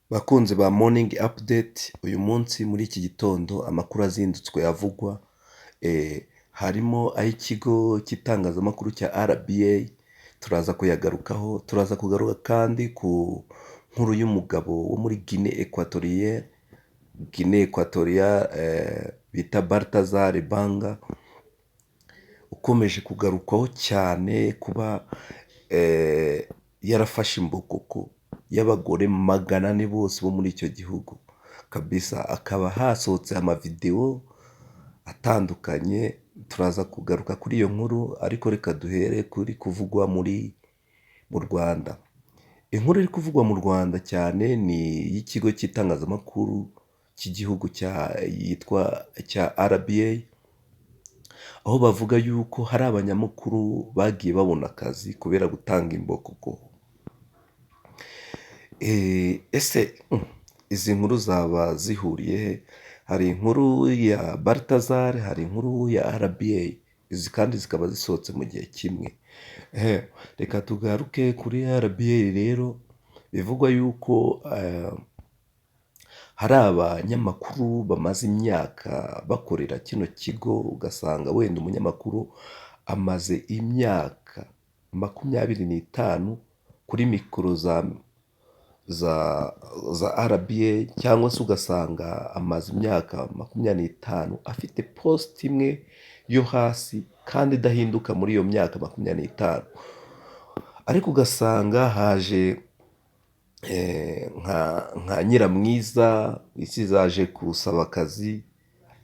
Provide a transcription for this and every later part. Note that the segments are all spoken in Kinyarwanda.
Bakunzi ba Morning Update, uyu munsi muri iki gitondo amakuru azindutswe avugwa harimo ay'ikigo cy'itangazamakuru cya RBA, turaza kuyagarukaho. Turaza kugaruka kandi ku nkuru y'umugabo wo muri Guinée Équatoriale, Guinée Équatoriale bita Balthazar Banga, ukomeje kugarukwaho cyane kuba yarafashe imbokoko y'abagore 400 bose bo muri icyo gihugu kabisa, akaba hasohotse amavidewo atandukanye. Turaza kugaruka kuri iyo nkuru, ariko reka duhere kuri kuvugwa mu Rwanda. Inkuru iri kuvugwa mu Rwanda cyane ni iy'ikigo cy'itangazamakuru cy'igihugu cya yitwa cya RBA, aho bavuga yuko hari abanyamakuru bagiye babona akazi kubera gutanga imbokoko. Ese izi nkuru zaba zihuriye he? Hari inkuru ya Balthazar, hari inkuru ya RBA, izi kandi zikaba zisohotse mu gihe kimwe. Reka tugaruke kuri RBA rero. Bivugwa yuko hari abanyamakuru bamaze imyaka bakorera kino kigo, ugasanga wenda umunyamakuru amaze imyaka 25 kuri mikoro za RBA, cyangwa se ugasanga amaze imyaka 25 afite poste imwe yo hasi kandi idahinduka muri iyo myaka 25, ariko ugasanga haje nka Nyiramwiza zaje gusaba akazi,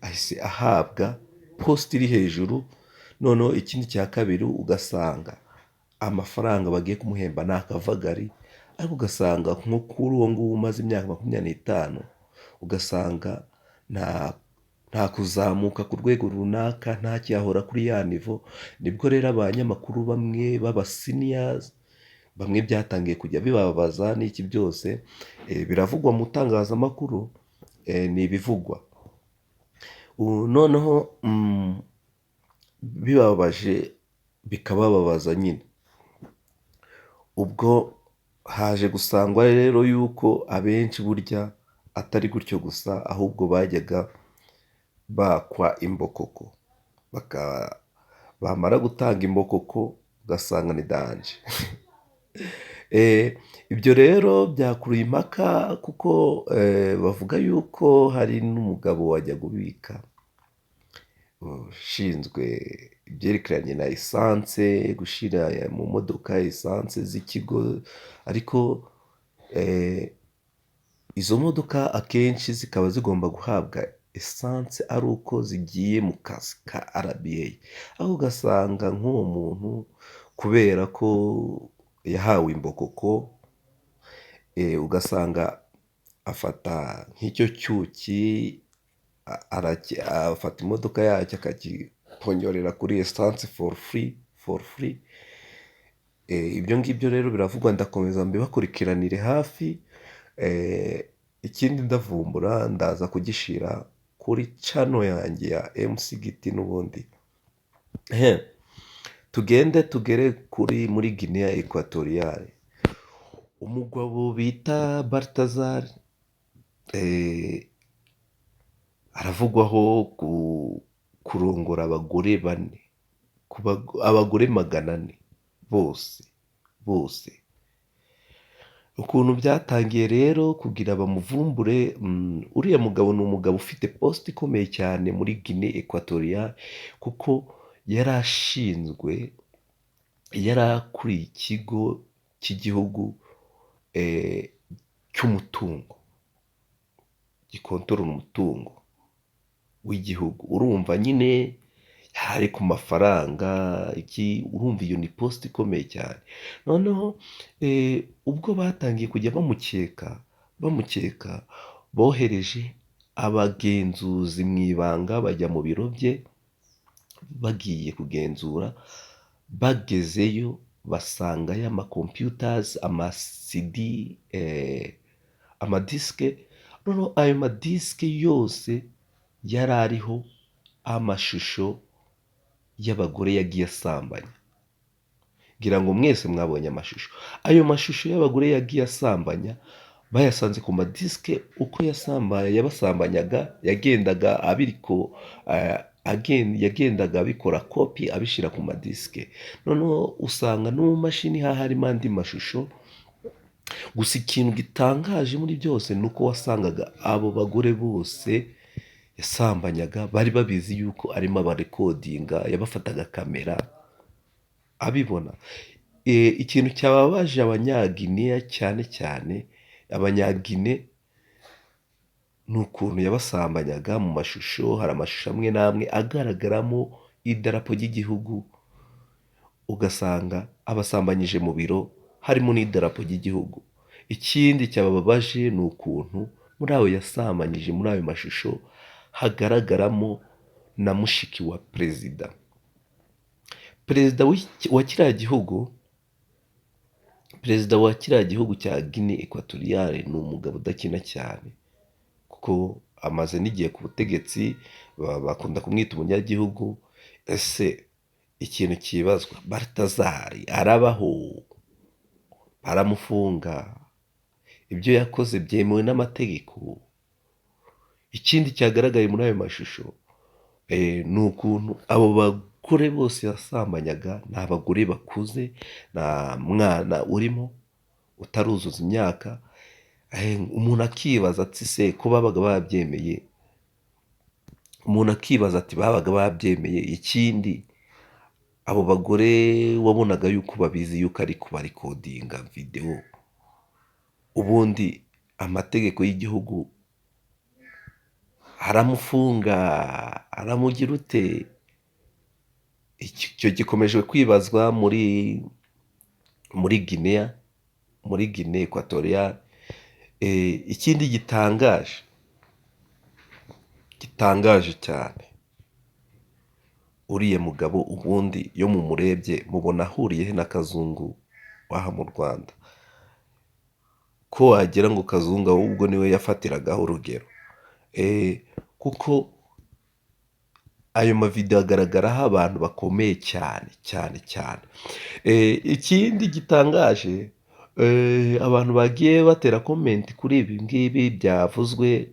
ahise ahabwa poste iri hejuru. Noneho ikindi cya kabiri, ugasanga amafaranga bagiye kumuhemba ni akavagari, ariko ugasanga nko kuri uwo nguwo umaze imyaka 25, ugasanga nta kuzamuka ku rwego runaka, ntacyahora kuri ya niveau. Nibwo rero abanyamakuru bamwe b'aba seniors bamwe byatangiye kujya bibabaza n'iki byose. Biravugwa mu itangazamakuru, ni ibivugwa. Ubu noneho bibabaje, bikabababaza nyine. Ubwo haje gusangwa rero yuko abenshi burya atari gutyo gusa, ahubwo bajyaga bakwa imbokoko, bamara gutanga imbokoko ugasanga ni danger. Ibyo rero byakuruye impaka, kuko bavuga yuko hari n'umugabo wajyaga ubika, ushinzwe ibyerekeranye na essence, gushyira mu modoka essence z'ikigo, ariko izo modoka akenshi zikaba zigomba guhabwa essence ari uko zigiye mu kazi ka RBA, aho ugasanga nk'uwo muntu kubera ko yahawe imbokoko, ugasanga afata nk'icyo cyuki, afata imodoka yacyo akagiponyorera kuri essence for free, for free. Ibyo ngibyo rero biravugwa, ndakomeza mbibakurikiranire hafi. Ikindi ndavumbura ndaza kugishyira kuri channel yanjye ya MC Giti n'ubundi. Tugende tugere kuri muri Guinea Equatoriale. Umugabo bita Balthazar aravugwaho kurongora abagore bane, abagore 400 bose bose. Ukuntu byatangiye rero kugira bamuvumbure, uriya mugabo ni umugabo ufite poste ikomeye cyane muri Guinée Equatoriale, kuko yari ashinzwe, yari akuriye ikigo cy'igihugu cy'umutungo, gikontorora umutungo w'igihugu. Urumva nyine yari ari ku mafaranga iki, urumva iyo ni poste ikomeye cyane. Noneho ubwo batangiye kujya bamukeka, bohereje abagenzuzi mu ibanga, bajya mu biro bye bagiye kugenzura. Bagezeyo basangayo ama computers, ama CD, amadisike. Noneho ayo madisike yose yari ariho amashusho y'abagore yagiye asambanya. Ngira ngo mwese mwabonye amashusho, ayo mashusho y'abagore yagiye asambanya. Bayasanze ku madisike uko yabasambanyaga, yagendaga abiriko yagendaga abikora kopi, abishyira ku madisike. Noneho usanga no mu mashini harimo andi mashusho. Gusa ikintu gitangaje muri byose ni uko wasangaga abo bagore bose yasambanyaga bari babizi yuko arimo abarecordinga, yabafataga kamera abibona. Ikintu cyababaje Abanyagineya, cyane cyane Abanyagine, ni ukuntu yabasambanyaga mu mashusho. Hari amashusho amwe n'amwe agaragaramo idarapo ry'igihugu, ugasanga abasambanyije mu biro harimo n'idarapo ry'igihugu. Ikindi cyabababaje ni ukuntu muri ayo yasambanyije, muri ayo mashusho hagaragaramo na mushiki wa perezida, perezida wa kiriya gihugu. Perezida wa kiriya gihugu cya Guinée Équatoriale ni umugabo udakina cyane, kuko amaze n'igihe ku butegetsi, bakunda kumwita umunyagihugu. Ese ikintu kibazwa, Baltazar arabaho, baramufunga, ibyo yakoze byemewe n'amategeko? Ikindi cyagaragaye muri ayo mashusho ni ukuntu abo bagore bose yasambanyaga ni abagore bakuze, nta mwana urimo utaruzuza imyaka. Umuntu akibaza ati: "Se ko babaga babyemeye?" Umuntu akibaza ati: "Babaga babyemeye?" Ikindi, abo bagore wabonaga yuko babizi yuko ari kubarecordinga videwo. Ubundi amategeko y'igihugu aramufunga, aramugira ute? Icyo gikomeje kwibazwa muri Guinea, muri Guinée Équatoriale. Ikindi gitangaje, gitangaje cyane, uriya mugabo ubundi iyo mumurebye mubona ahuriye he na Kazungu w'aha mu Rwanda, ko wagira ngo Kazungu ahubwo niwe yafatiragaho urugero? Kuko ayo mavidewo agaragaraho abantu bakomeye cyane cyane cyane. Ikindi gitangaje, abantu bagiye batera comment kuri ibi ngibi byavuzwe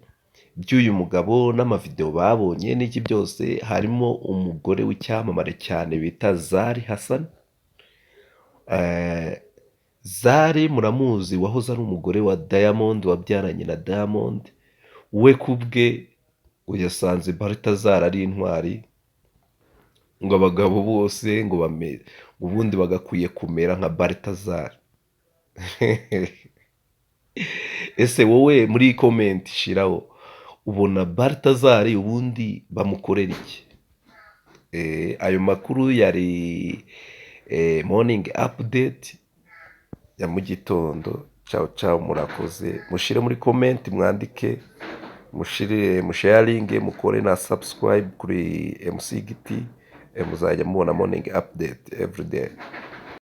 by'uyu mugabo n'amavidewo babonye n'iki byose, harimo umugore w'icyamamare cyane bita Zari Hassan. Zari muramuzi, wahoze ari umugore wa Diamond, wabyaranye na Diamond. We ku bwe ngo yasanze Baltazar ari intwari, ngo abagabo bose ngo ubundi bagakwiye kumera nka Baltazar. Ese wowe muri comment shiraho, ubona Baltazar ubundi bamukorera iki? Ayo makuru yari morning update ya mu gitondo. Ciao ciao, murakoze. Mushire muri comment, mwandike, mushire, musharinge, mukore na subscribe kuri MC Giti, muzajya mubona morning update every day.